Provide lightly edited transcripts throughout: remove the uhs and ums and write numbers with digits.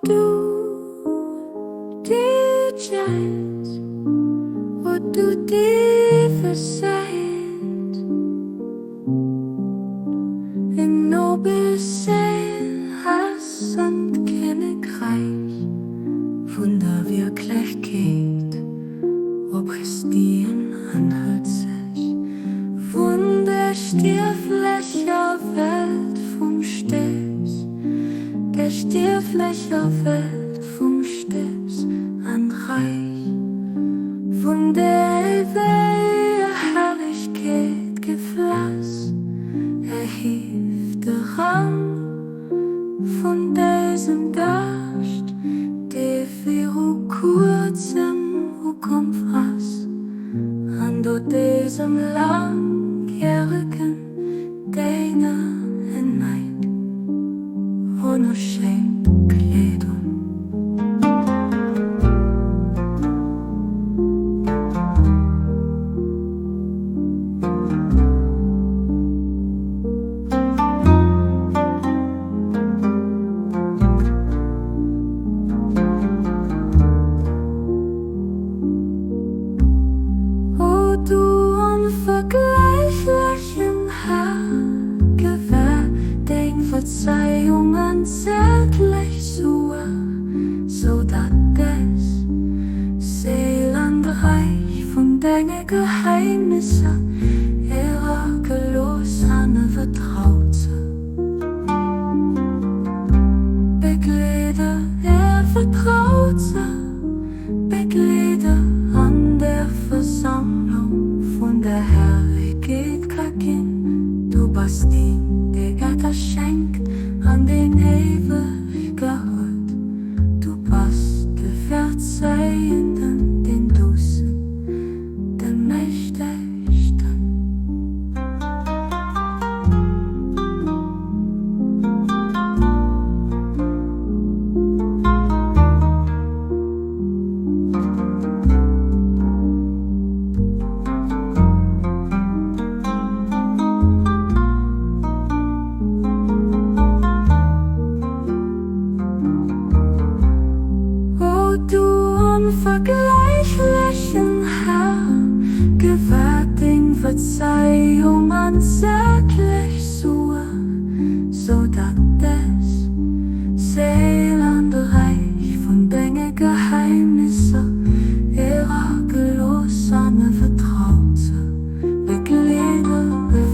du, die Giants, O du, die verseind In nobelsen Hass an Königreich vun der Wirklechkeet op Christien anhört sech vun der stierflecher Welt vum Stëbs, der stierflecher Welt vum Stëbs an Reich vun der éiweger Herrlechkeet geflass, erhieft de Rang vun dësem Gaascht, dee viru kuerzem ukomm ass, an do dësem laangjäregen Dénger en neit wonnerschéint Kleed un. O du onvergläichlechen Här, gewähr deng Verzeihung an zärtlech Suer, sou dat des Séil an d'Räich vun denge Geheimnisser eragelooss an vertraut se. Begleeder, er vertraut se, Begleeder an der Versammlung vun der Herrlichkeet ka ginn. Du bass deen, dee Gett schenkt an deen éiweg gehuet. Du bass de Verzeihenden, den Doucen, de Mächtegsten. O du onvergläichlechen Här, gewähr deng Verzeihung an zärtlech Suer, sou dat des Séil an de Räich vun denge Geheimnisser eragelooss an e vertraut se. Begleeder,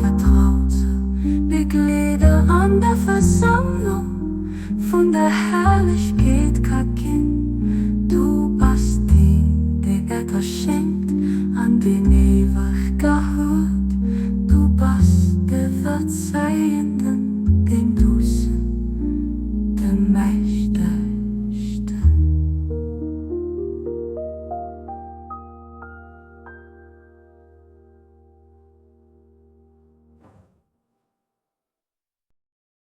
vertraut se, Begleeder an der Versammlung vun der Herrlechkeet ka ginn. Du bass deen, dee Gett erschéngt an deen éiweg.